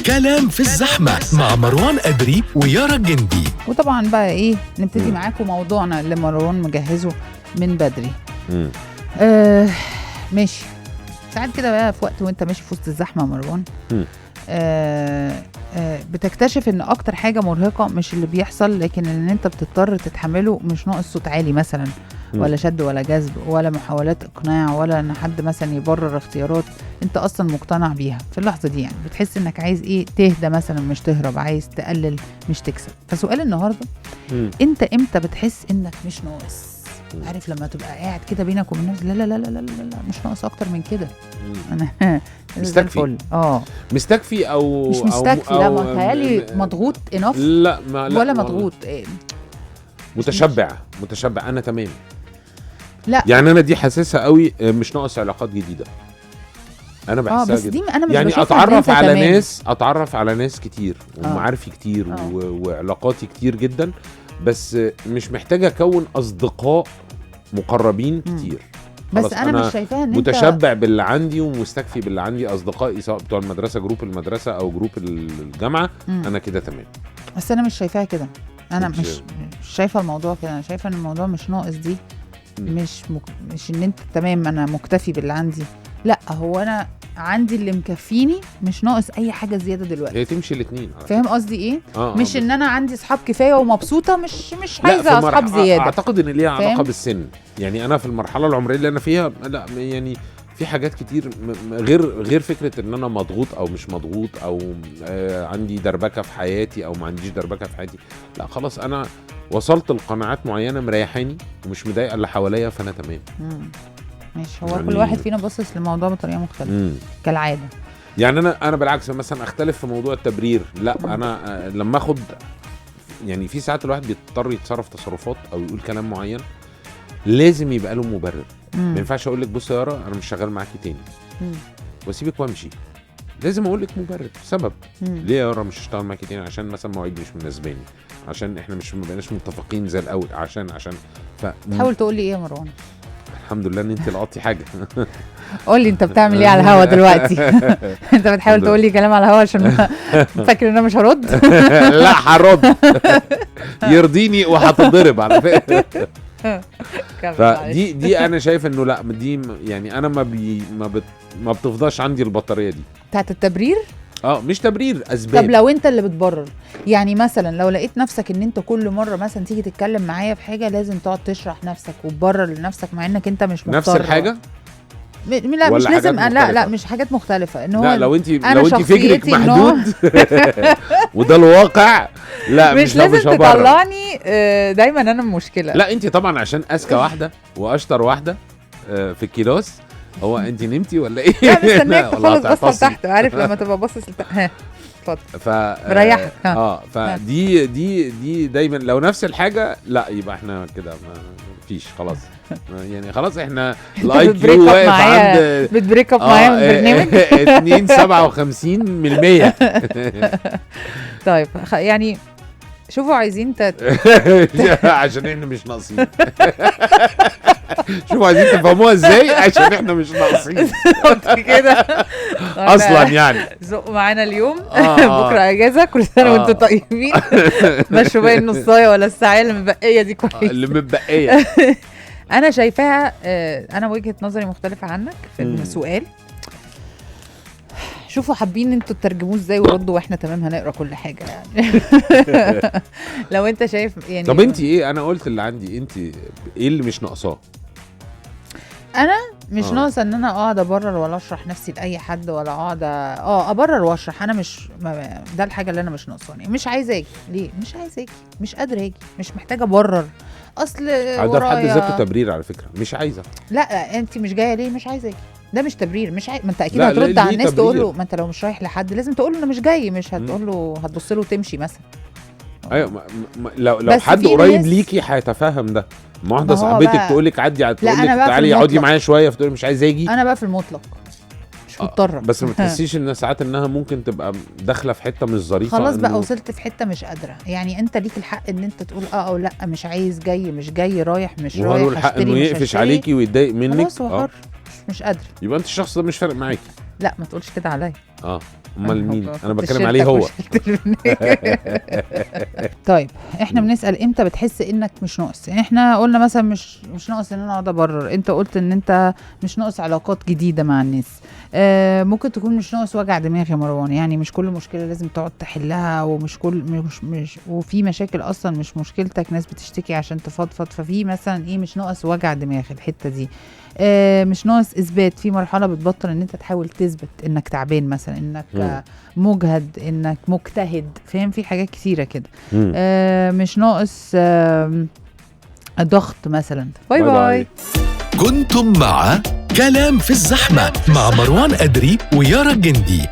كلام في الزحمة مع مروان قدري ويارا الجندي. وطبعا بقى ايه، نبتدي معاكم موضوعنا اللي مروان مجهزة من بدري. ماشي. ساعات كده بقى في وقت وانت ماشي في وسط الزحمة مروان، بتكتشف ان اكتر حاجة مرهقة مش اللي بيحصل، لكن ان انت بتضطر تتحمله. مش ناقص صوت عالي مثلا، ولا شد ولا جذب، ولا محاولات اقناع، ولا ان حد مثلا يبرر اختيارات انت اصلا مقتنع بيها في اللحظة دي. يعني بتحس انك عايز ايه، تهدى مثلا مش تهرب، عايز تقلل مش تكسب. فسؤال النهارده، انت امتى بتحس انك مش ناقص؟ عارف لما تبقى قاعد كده بينك وبين نفسك، لا لا لا لا لا لا، مش ناقص اكتر من كده، انا مستكفي. مستكفي او مش مستكفي؟ لا، متهيألي مضغوط enough. لا، ما لا، ولا مضغوط إيه؟ متشبع، متشبع، انا تمام. لا يعني انا دي حاسسها قوي، مش ناقص علاقات جديدة، انا بحسها بس دي انا مش يعني اتعرف على ناس، اتعرف على ناس كتير ومعارفي كتير وعلاقاتي كتير جدا، بس مش محتاجه اكون اصدقاء مقربين كتير. بس انا مش شايفاها ان انت متشبع باللي عندي ومستكفي باللي عندي، اصدقائي سواء بتوع المدرسة، group المدرسة او group الجامعة، انا كده تمام. بس انا مش شايفاها كده، انا مش شايفه الموضوع كده. انا شايفه ان الموضوع مش ناقص دي، مش ان انت تمام انا مكتفي باللي عندي، لا هو انا عندي اللي مكفيني، مش ناقص اي حاجة زيادة دلوقتي. هي تمشي الاثنين، فاهم قصدي ايه؟ مش ان انا عندي اصحاب كفاية ومبسوطة، مش عايزه اصحاب زيادة. اعتقد ان ليها علاقة بالسن. يعني انا في المرحلة العمرية اللي انا فيها، لا يعني في حاجات كتير غير فكرة ان انا مضغوط او مش مضغوط، او عندي دربكه في حياتي او ما عنديش دربكه في حياتي. لا خلاص، انا وصلت لقناعات معينة مريحاني ومش مضايقه اللي حواليا، فانا تمام. ماشي. هو يعني كل واحد فينا باصص للموضوع بطريقة مختلفة كالعادة. يعني انا بالعكس مثلا اختلف في موضوع التبرير. لا انا لما اخد، يعني في ساعات الواحد بيضطر يتصرف تصرفات او يقول كلام معين لازم يبقى له مبرر. ما ينفعش اقول لك بص يا يارا انا مش شغال معاكي تاني واسيبك وامشي. لازم اقول لك مبرر، سبب ليه يا يارا مش هشتغل معاكي تاني، عشان مثلا مواعيد مش مناسباني، عشان احنا مش ما بقيناش متفقين زي الاول، عشان تحاول تقول لي ايه يا مروان؟ الحمد لله ان انت لقطتي حاجة. قول لي انت بتعمل ايه على الهوا دلوقتي؟ انت بتحاول تقول لي كلام على الهوا عشان فاكر ان انا مش هرد؟ لا هرد، يرضيني وهتضرب على فكرة. فدي دي انا شايف انه لا، دي يعني انا ما بتفضاش عندي البطارية دي بتاعت التبرير. مش تبرير، اسباب. طب لو انت اللي بتبرر، يعني مثلا لو لقيت نفسك ان انت كل مرة مثلا تيجي تتكلم معايا في حاجة لازم تقعد تشرح نفسك وتبرر لنفسك مع انك انت مش مضطر. نفس الحاجة؟ لا مش لازم، لا لا مش حاجات مختلفة. ان هو لا، لو انت فكرك محدود وده الواقع، لا مش لازم تطلعني دايما انا المشكلة. لا انت طبعا عشان اذكى واحدة واشطر واحدة في ال class. هو انت نمتي ولا ايه؟ لا مستنياك تخلص بصة لتحت، عارف لما تبقى باصص لتحت. ها اتفضل، مريحك. فدي دي دي دايما لو نفس الحاجة، لا يبقى احنا كده ما فيش خلاص. يعني خلاص احنا ال IQ واقف عند بت break up معايا من البرنامج 2.57%. طيب يعني شوفوا عايزين عشان احنا مش ناقصين. شوفوا عايزين تفهموها ازاي عشان احنا مش ناقصين كده اصلا. يعني زقوا معانا اليوم، بكره اجازه، كل سنة وانتم طيبين. مشوا باقي النصايه ولا الساعة اللي متبقيه دي كويس، اللي متبقيه. انا شايفاها، انا وجهه نظري مختلفة عنك في السؤال. شوفوا حابين انتوا تترجموه ازاي وردوا، واحنا تمام هنقرا كل حاجة يعني. لو انت شايف يعني. طب انت ايه؟ انا قلت اللي عندي، انت ايه اللي مش ناقصاه؟ انا مش ناقصه ان انا اقعد ابرر ولا اشرح نفسي لاي حد، ولا اقعد ابرر واشرح. انا مش، ده الحاجة اللي انا مش ناقصاني. مش عايزه اجي ليه؟ مش عايزه اجي، مش قادرة اجي، مش محتاجه ابرر، اصل ده في حد ذاته تبرير على فكرة. مش عايزه، لا انت مش جاية ليه؟ مش عايزه اجي، ده مش تبرير. مش ما انت اكيد هترد على الناس تقول له، ما انت لو مش رايح لحد لازم تقول له انا مش جاي، مش هتقول له هتبص له وتمشي مثلا. ايوه، لو حد قريب ليكي هيتفهم ده. ما واحدة صاحبتك تقول لك عدي، تقول لك تعالي اقعدي معايا شوية، فتقولي مش عايزه اجي. انا بقى في المطلق مش مضطرة. بس ما تحسيش ان ساعات انها ممكن تبقى داخله في حتة مش ظريفة؟ خلاص بقى وصلت في حتة مش قادرة. يعني انت ليك الحق ان انت تقول او لا، مش عايز، جاي مش جاي، رايح مش رايح، هشتري الحق انه يقفش عليكي ويتضايق منك. خلاص هو حر، مش قادرة. يبقى انت الشخص ده مش فارق معاكي. لا ما تقولش كده عليا. امال مين؟ كنت انا بتكلم شلتك عليه هو. وشلت طيب احنا بنسال امتى بتحس انك مش ناقص؟ احنا قلنا مثلا مش ناقص ان انا اقعد ابرر، انت قلت ان انت مش ناقص علاقات جديدة مع الناس. ممكن تكون مش ناقص وجع دماغ يا مروان، يعني مش كل مشكلة لازم تقعد تحلها، ومش كل مش مش وفي مشاكل اصلا مش مشكلتك، ناس بتشتكي عشان تفضفض، ففي مثلا ايه مش ناقص وجع دماغ الحتة دي. مش ناقص اثبات، في مرحلة بتبطل ان انت تحاول تثبت انك تعبان مثلا، انك مجهد، انك مجتهد، فاهم؟ في حاجات كتيرة كده. مش ناقص ضغط مثلا. bye bye, bye. كنتم مع كلام في الزحمة مع مروان قدري ويارا الجندي.